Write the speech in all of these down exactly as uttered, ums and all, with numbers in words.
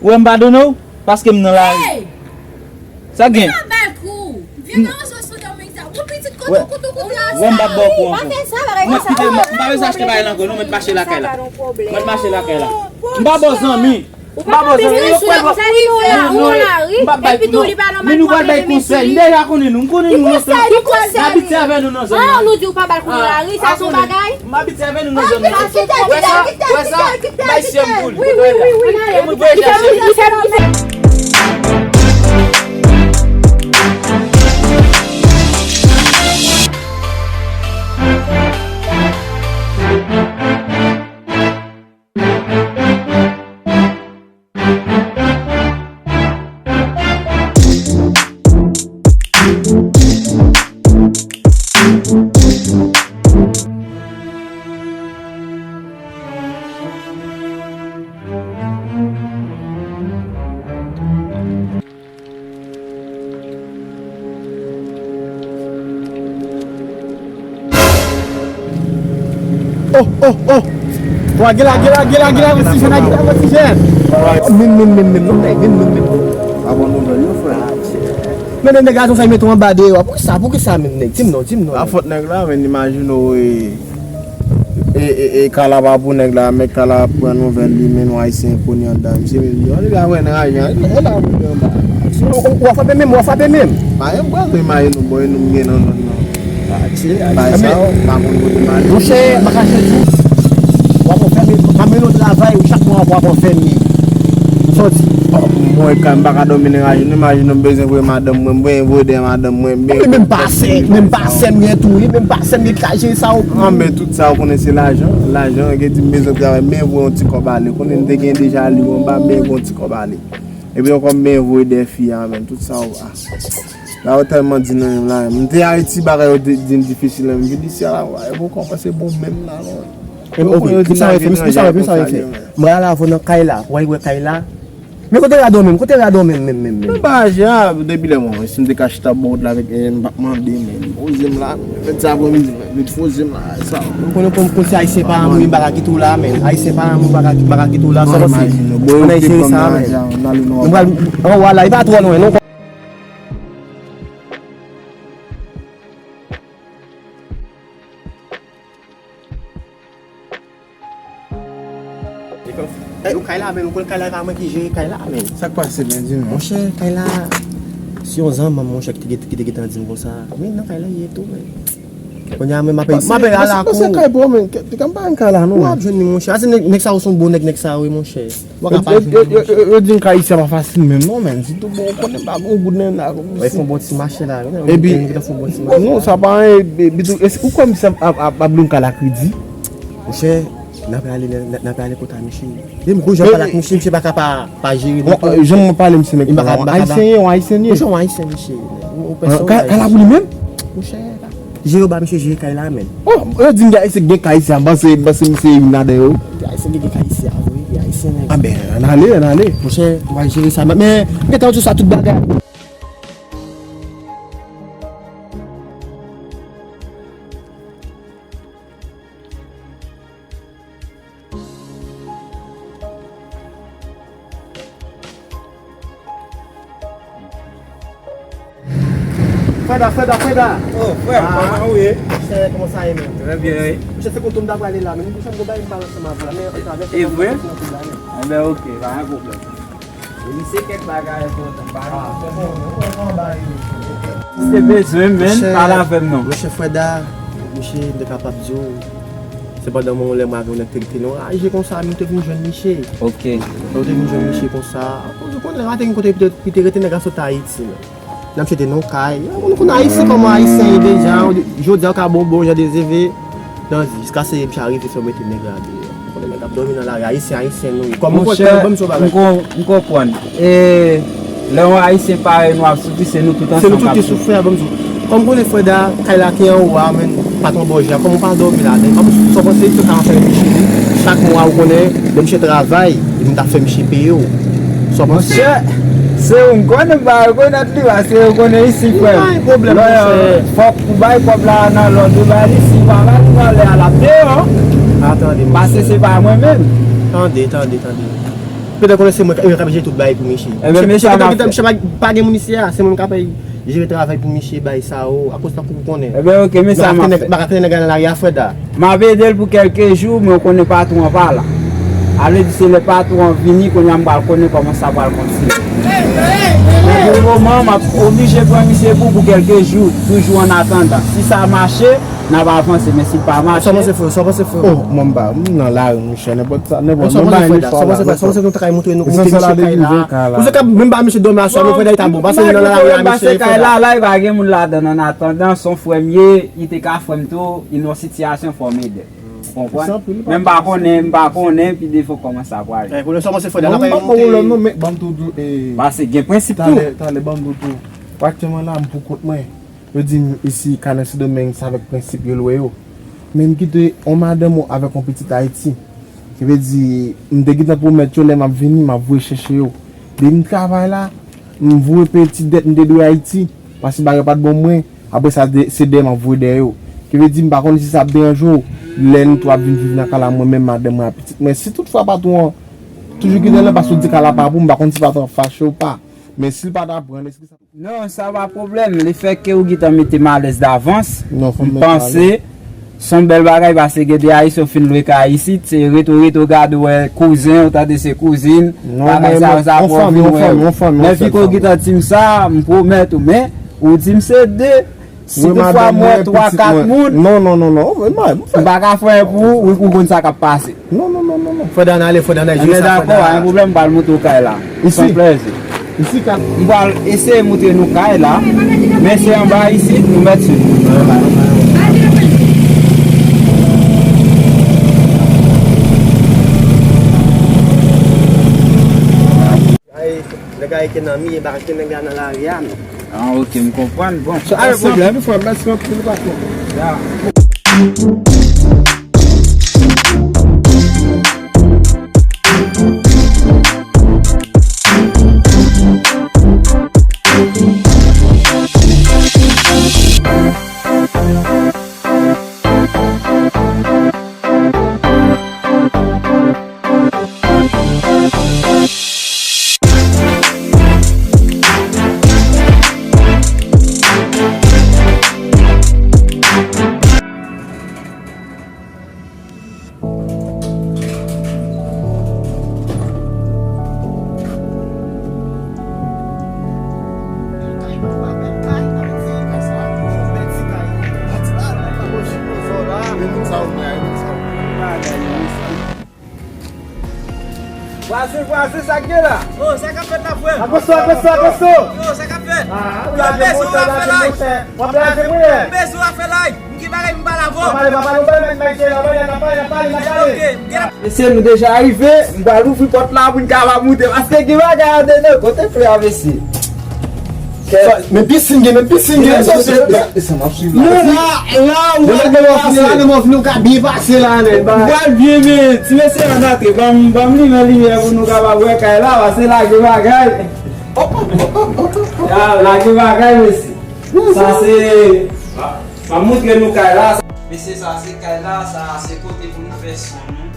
Ou wè m padone w, paske m nan lari. Hey! Sa gen? Vin nan bal kou. Vye gason sou dan men sa. Ou pitit kote, kote, kote la sa. Ou wè m pa t ba w kou ankò. Pa fè sa, bagay konsa. Mwen kite, m pa bezwen achte bagay la ankò, non, mwen t mache lakay la. Mwen t mache lakay la. M pa ba w zanmi. M pa ba w zanmi. Yo kwè l. Ou nan lari, epi tou li pa nòmal pou ap leve men sou li. Men nou pral bay konsèy. M deja konnen nou. M konnen nou lontan. M abitye avè nou nan zòn nan. Ah, nou di w pa ba l kou nan lari, sa se yon bagay. M abitye avè nou nan zòn nan. Wè sa? Wè sa? Bay sèm pou li. Wi, wi, wi, wi. E moun voye chache. Oh, oh, oh! Wa, gen la, gen la, gen la, gen la, oksijèn, gen la, oksijèn! Min, min, min, min, non, min, min, min, min. Pa bon nouvèl, non, frè. Men, men, men, gason sa, mete w anba deyò. Poukisa, poukisa, men, nèg? Di m non, di m non, nèg. Pa fòt nèg la, men, imajine w, e, e, e, e, Kala pa pou nèg la, men Kala pran nouvèl li, men yon Ayisyen enkoni anndan, misye menm di, ann, li pa wè nan ajan, e la pou li anba. Ou, ou, w ap frape menm, w ap frape menm. Pa yon pran, imajine w, bon, e nou m gen nan zòn nan. Bay sa yo, pa konn kote m ale. Monchè, m pa kache di w. W ap anfèmen, m ap mennen w travay, chak mwa w ap anfèmen. Ou sòti. Mwen, m pa ka dòmi nan raje, non, imajine m bezwen voye madanm mwen, m bezwen voye dèyè madanm mwen, m bezwen. Menm pa sè, menm pa sè m gen tou, wi, menm pa sè m gen ka jere sa yo. An, men tout sa, ou konnen se lajan, lajan, gen di m bezwen travay, men voye yon ti kòb ale, konnen m te gen deja li anba, men voye yon ti kòb ale. Epi ankò m ben voye dèyè fi a, men tout sa yo, a. La yo tèlman di nan menm la, menm. M te Ayiti, bagay yo di, di m difisil, men m vin isi a la, e poko ankò se bon menm la, non. E, ok, kisa w fè, kisa w fè, kisa w fè? M pral avè w nan kay la, w al wè kay la. Men kote radò menm, kote radò menm, menm, menm, menm? Nan bagay a, depi lè mwen, si m te ka chita bò wout la avèk, eh, m p ap mande, men poze m la, fèt sa aprèmidi, men, vin poze m la, sa. M konnen konn, konn se Ayisyen pa anmwe, m pa ka kite w la, men. Ayisyen pa anmwe, m pa ka, m pa ka kite w la, sa w panse? Bon, imajine w, bon, yo te ban m nan ajan, nan li non. M pral, anwo a la, li pa twò lwen, non. Yo kay la, men, ou konn kay la, e pa mwen ki jere kay la, men. Sa k pase, men, di m non. Monchè, kay la, se yon zanmanm, monchè, ki te, ki te gentan di m konsa. Men nan kay la, li ye tou, men. Kounye a, men, m apèl, m apèl alakou. Pase kay pou ou, men. Te ka m pa yon kay la, non. Ou ap jwenn li, monchè. Ase nèg, nèg sa yo se yon bon nèg, nèg sa yo, wi, monchè. Ou pa ka pa jwenn li, monchè. Yo di m kay isi a pa fasil menm, non, men. Sitou, bon, ou konnen m pa gen yon goud nan men m la, kòm si. Wi, fè yon bon ti mache la, wi. Epi, non, sa pa anyen, epi tou, ou kwè misye ap, ap, ap lwe yon kay la kredi? Monchè, n ap ale, n ap, n ap ale kòt a misye. Depi m gon jan pale ak misye, misye pa ka pa, pa jere li. Jan mwen pale misye, nèg pa ka, Ayisyen ye, yon Ayisyen ye. Monchè, yon Ayisyen misye. Yon pèsonaj. Kay la pou li menm? Monchè, jere yo ba misye jere kay la, men. Oh, yo di m gen Ayisyen ki gen kay isi a, m panse, m panse misye youn ladan yo. Gen Ayisyen ki gen kay isi a, wi, gen Ayisyen, nèg. A ben, ann ale, ann ale. Monchè, m pral jere sa, men, men, gentan di sa tout bagay. Freda, Freda, Freda! Oh, frè, kòman ou ye? Monchè, kòman sa ye, menm? Trè byen, wi. Monchè, se kote m ta prale la, men m gon bagay m pale ansanm avè w la, men an travèse. E vre? Anben, ok, pa gen pwoblèm. Li se kèk bagay enpòtan, pa gen pwoblèm. Se bezwen, men, pale avè m non. Monchè Freda, monchè, m te kapab di w, se pandan yon lè m avè w nèg te rete nan raje konsa, men m te vin jwenn misye. Ok. Lè w te vin jwenn misye konsa, ou konn lè maten gen kote li te rete, nèg la sot Ayiti, men. N ap chete nan kay. Nou konn Ayisyen kòman Ayisyen ye deja. Jodi a, ou ka bon, bon jan de zeve. Nan jiskaske misye arive fè w mete nèg la deyò. Ou konnen nèg ap dòmi nan lari. Ayisyen, Ayisyen nou ye. Kòm ou fè, ban m sou bagay. Monchè, m kon-, m konprann. E lè yon Ayisyen parèy nou ap soufri, se nou tout ansanm k ap soufri. Se nou tout ki soufri, ban m di w. Kòm konnen Freda, kay la ki anwo a, men, patwon bòjè a, kòm ou pa dòmi ladan, m ap sa w panse, se sa w ap fè misye li. Chak mwa, ou konnen, lè misye travay, epi m ta fè misye peye w. Sa w panse? Monchè, se ou m konnen, m pa rekonèt li, paske yo konnen isi, frè m. Pa gen pwoblèm, monchè. Fòk ou bay kòb la nan lòd, ou bay li, si w pa ba li valè a, l ap deyò. A, tande, monchè. Paske se pa mwen menm. Tande, tande, tande. Tout moun konnen se mwen k ap jere tout bagay pou misye. Ebyen, misye pa gen moun isi a, se mwen k ap jere travay pou misye, bagay sa yo, akoz tankou ou konnen. Ebyen, ok, men sa m ap fè. M pa ka trennen nèg la nan lari a, Freda. M ap ede l pou kèlke jou, men ou konnen patwon an pa la. A vle di, se lè patwon an vini, kounye a m pral konnen kòman sa pral kontinye. Men pou moman, m ap oblije pran misye pou, pou kèlke jou, toujou an atandan. Si sa mache, n ap avanse, men si l pa mache. Sa w panse, frè? Sa w panse, frè? Oh, mwen m pa, m nan lari, monchè, nenpòt sa, nenpòt. Sa w panse, frè? Sa w panse, frè? Sa w panse, nou ta kay montre nou, montre misye kay la? Ou se ka menm ba misye dòmi aswè, men frè, ta bon, pase nan lari a, misye, frè. Pase kay la, la, li pa gen moun ladan, an atandan, se yon frè m ye, li te ka frè m tou, li nan yon sitiyasyon fò m ede. Ou konprann? Men m pa konnen, m pa konnen, pi devan kòman sa pral ye. Konnen sa w panse, frè, n ap pale monte. Pase gen prensip tou. Talè, talè, ban m di w tou. Aktyèlman la, m pou kont mwen. Yo di m isi, Kanal Sendomeng, se avèk prensip yo lwe yo. Men m kite yon madanm ou avèk yon pitit Ayiti. Ki vle di, m te gentan pwomèt yo lè m ap vini, m ap voye chèche yo. Depi m travay la, m voye peye ti dèt m te dwe Ayiti. Paske bagay yo pa t bon mwen. Apre sa, de- se dèyè m ap voye dèyè yo. Ki vle di, m pa konnen si sa ap deranje w. Lè nou tou ap vin viv nan kay la, mwen menm, madanm mwen ak pitit mwen. Si toutfwa patwon an toujou gentan la, paske w di kay la pa pou m, m pa konn si patwon an fache ou pa. Men si l pa ta pran, èske sa Non, sa pa pwoblèm. Lefètke ou gentan mete m alèz davans, m panse se yon bèl bagay, paske gen de Ayisyen w fin lwe kay isit, se reto, reto, gade w wè kouzen, ou tande se kouzin, bagay sa yo, sa pran vin wè. Men fiko gentan di m sa, m pwomèt ou, men ou di m se de, si toutfwa m wè twa, kat moun, non, non, non, non, m pa ka fè anyen pou ou, ou konn sa k ap pase. Non, non, non, non, non. Fò dan ale, fò dan ale. Anben dakò, pa gen pwoblèm, m pral montre w kay la. Isi. San plèzi. Isi, kay. M pral eseye montre nou kay la. Men se anba isit, nou mèt swiv. Ay, nèg la rete nan mi, e pa rete nèg la nan lari a, men. Ah, ok, m konprann. Bon, pa gen pwoblèm. Mèsi anpil, patwon. Ya. Vwazen, vwazen, sa k gen la? Oh, sa k ap fèt la, frè? Atensyon, atensyon, atensyon! Yo, sa k ap fèt? Ah, ou lage monchè, lage monchè. W ap lage mwen. Bezwen w ap fè lay. M gen bagay pou m pale avè w. Pa pale, pa pale, pa pale, n ap pale, n ap pale, n ap pale. Ok, ok, m gen. Mesye, nou deja rive. M pral ouvri pòt la pou n kapab moute. Paske gen bagay andedan. Kote frè a, mesye? Men pisin gen, men pisin gen. Non, la, la, ou pral byen pase. Ou pral byen, men ti mesye, ann antre. Ban m, ban m limen limyè pou nou kapab wè kay la, paske la gen bagay. Ya, la gen bagay, mesye. Sa se, m ap montre nou kay la. Mesye, sa se kay la, sa se kote pou nou fè son nou.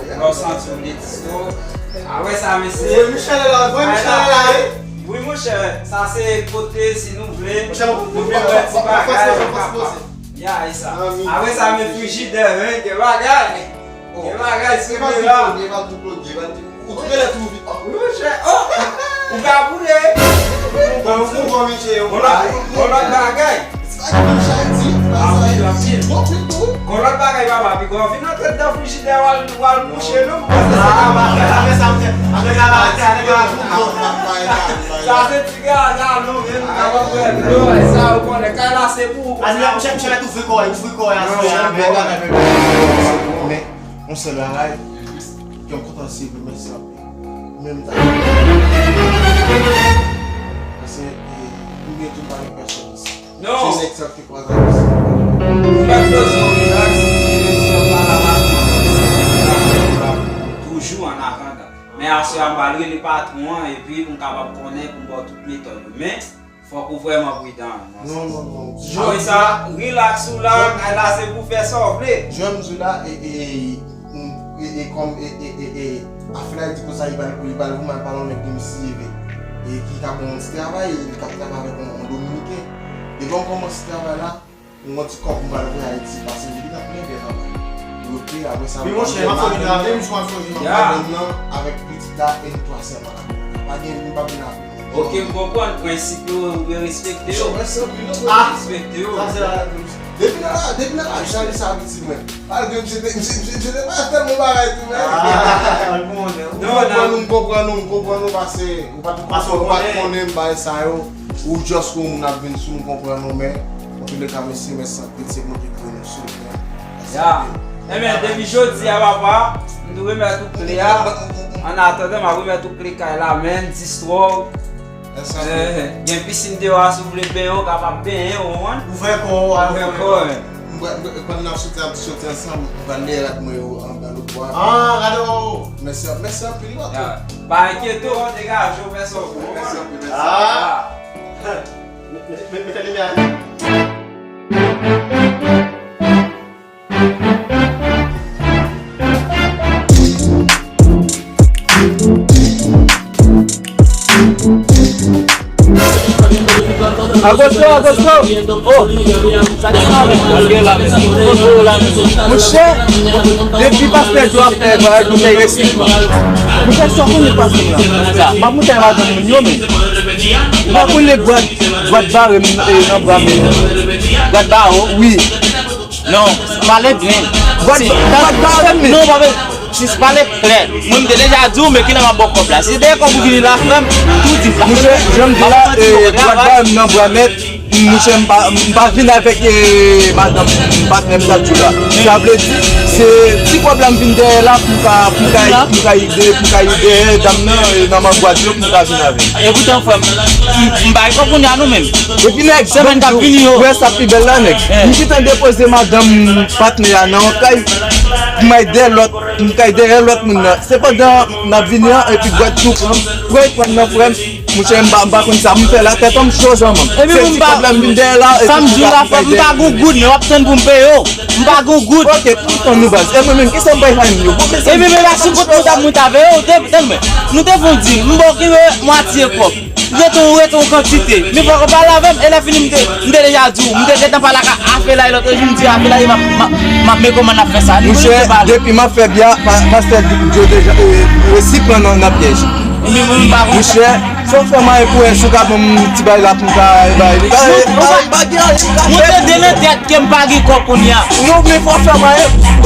Lè w santi w gen ti so. A wè sa, mesye. Voye Michel la, voye Michel la, wi. Wi, monchè, sa se kote, si nou vle, nou vin wè ti bagay. Ya, e sa. A wè sa, men frijidè, men, gen bagay. Gen bagay, se vre la. Ou twouve lè tou vit. Wi, monchè. Oh! Ou ka boule. Bon, bon, bon, misye, yon lòt, yon lòt bagay. Anpil, anpil. Yon lòt bagay, papa, pi gwo. Vin antre nan frijidè, w al, w al mouche nou. Sa se ti gaga, non, men, nou kapab wè dlo, sa, ou konnen, kay la, se pou ou. Men, yon sèl bagay, kè m kontan se remèsye anpil. Menm tan. Paske, e, m gen tout bagay pèsonèl. Non. Se nèg sa ki pran nan. Ou pa bezwen relax, direksyon pa la, toujou an atandan. Men aswè a, m pral rele patwon an, epi pou m kapab konnen, pou m ba w tout metòd yo. Men, fòk ou vrèman pridan, monchè. Non, non, non. Apre sa, relax ou la, kay la se pou fè sa w vle. Jan m di w la, e, e, m, e, e, kòm, e, e, e, e, afè la, li di konsa, li pral, li pral voye m al pale yon nèg ki misye, e, ki ka ban yon ti travay, e, li ka travay avèk yon, yon Dominiken. Depi m kòmanse travay la, m gon ti kòb m pral voye Ayiti, paske m vin ap plen byen travay. Yo peye, apre sa, wi, monchè, m ap fè vin la, vin, m ap fè vin la. Madanm nan avèk pitit la, e nou twa sèlman la. Pa gen, m pa vin avèk moun. Ok, m konprann, prensip yo, ou respekte yo. Mèsi anpil, non, ah, respekte yo. Sa se la. Depi nan la, depi nan la, jan li sa pitit mwen. Malgre misye te, misye, misye, misye te pa tèlman bagay tou, men. Ah, m konprann ou. M konprann ou, m konprann ou, m konprann ou, paske ou pa t, ou pa t konnen bagay sa yo. Ou just yon moun ap vin sou, m konprann ou, men antouleka, mèsi, mèsi anpil, se mwen ki konnen sou, men. Ya. Enben, depi jodi a, papa, m tou remèt ou kle a. An atandan, m ap remèt ou kle kay la, men, distro. Eh, gen pisin deyò a, si w vle benyen, w kapab benyen, w konprann? Ouvè kò w, ouvè kò w. Mwen, mwen, pandan n ap soti, ap soti ansanm, mwen pral leye rad mwen yo anndan lotbò a. Ah, gade w. Mèsi, mèsi anpil, patwon. Ya. Pa enkyete w, degaje w, fè sa w vle. Mèsi anpil, mèsi. Ah. Mete, mete, mete limyè a. Atensyon, atensyon! Oh! Monchè, depi pastè Djo ap fè bagay, monchè, resi. Monchè, sa w konnen pastè la? M ap monte madanm moun yo, men. Ou pa konnen bwat, bwat bare m, e, nan bra m. Bwat bare w? Wi. Non, pale byen. Bwat, bwat bare m. Non, pa vle. Sis, pale klè. Mwen, m te deja di w, men kilè m ap ba w kòb la. Si se dèyè kòb ou vini la, frè m, tou di m la. Monchè, jan m di la, e, bwat bare m nan bra mèt, monchè, m pa, m pa vin avèk, e, madanm, patnè m, sa di w la. Sa vle di, se ti kòb la m vin dèyè la pou m ka, pou m ka, pou m ka ede, pou m ka ede dam nan, e, nan mangwad yo, pou m ka vin avèk. Epoutan, frè m, m, m bay kòb kounye a non, menm. Epi nèg, semèn k ap vini yo. Wè sa pi bèl la, nèg. Eh. M gentan depoze madanm patnè a nan yon kay. M kay dèyè lòt, m kay dèyè lòt moun nan. Sepandan, n ap vini an, epi bwat tou pran m. Pran, pran nan frè m. Monchè, m pa, m pa konn sa m fè la, tèt an m cho zanmi m. Epi se ti kòb la m vin dèyè la, epi sa m di w la, frè m, m pa gon goud, men w ap tann pou m peye w. M pa gon goud. Ok, pou tann nou baz. E mwen menm, kisa m bay fanmi yo? Epi men la sou kot nou t ap mwen t avè yo, ou te tann mwen. Nou te fon di, m ba w ki mwatye kòb. Rete yon, rete yon kantite. Men fòk ou pale avè m, e lè fini m te, m te deja di w, m te gentan pale ak Afelaye lòt jou, m di Afelaye m ap, m ap, m ap men kòman n ap fè sa. Monchè, depi m ap fè byen, pa, pastè Djo deja, e, resi pran nan, nan pyèj. Monchè, sa w fè mwen pou wè si w ka ban m ti bagay la pou m ka bay li. Monte de nan tèt ke m pa gen kòb kounye a. Non, men fò w fè mwen,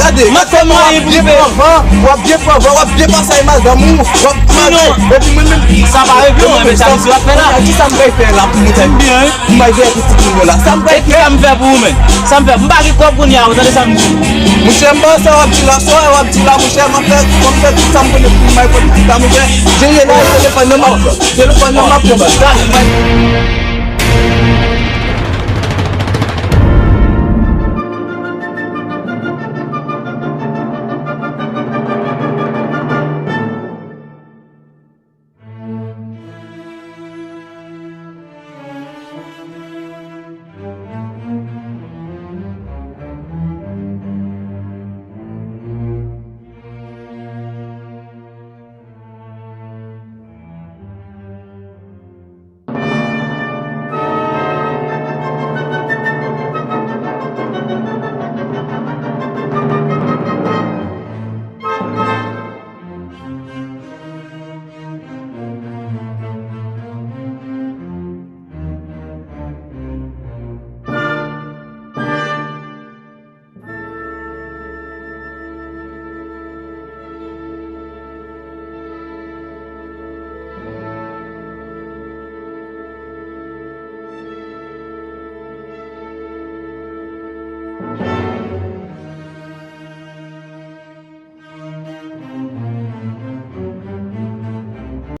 gade, gade, w ap byen pran van, w ap byen pran van, w ap byen pase ak madanm ou, w ap pran, epi mwen menm, sa pa regle mwen, men sa misye ap fè la. Kisa m pral fè la pou mwen fè byen, wi. M pral fè pou ti moun yo la. Sa m pral fè. E kisa m fè pou ou menm? Sa m fè? M pa gen kòb kounye a, ou tande sa m di? Monchè, m pa sa w ap di la, sa w ap di la, monchè, m ap fè, m ap fè tout sa m konnen pou m bay pou ti sa, monchè. Jere la, telefòn nan m ap, telefòn nan m ap pran.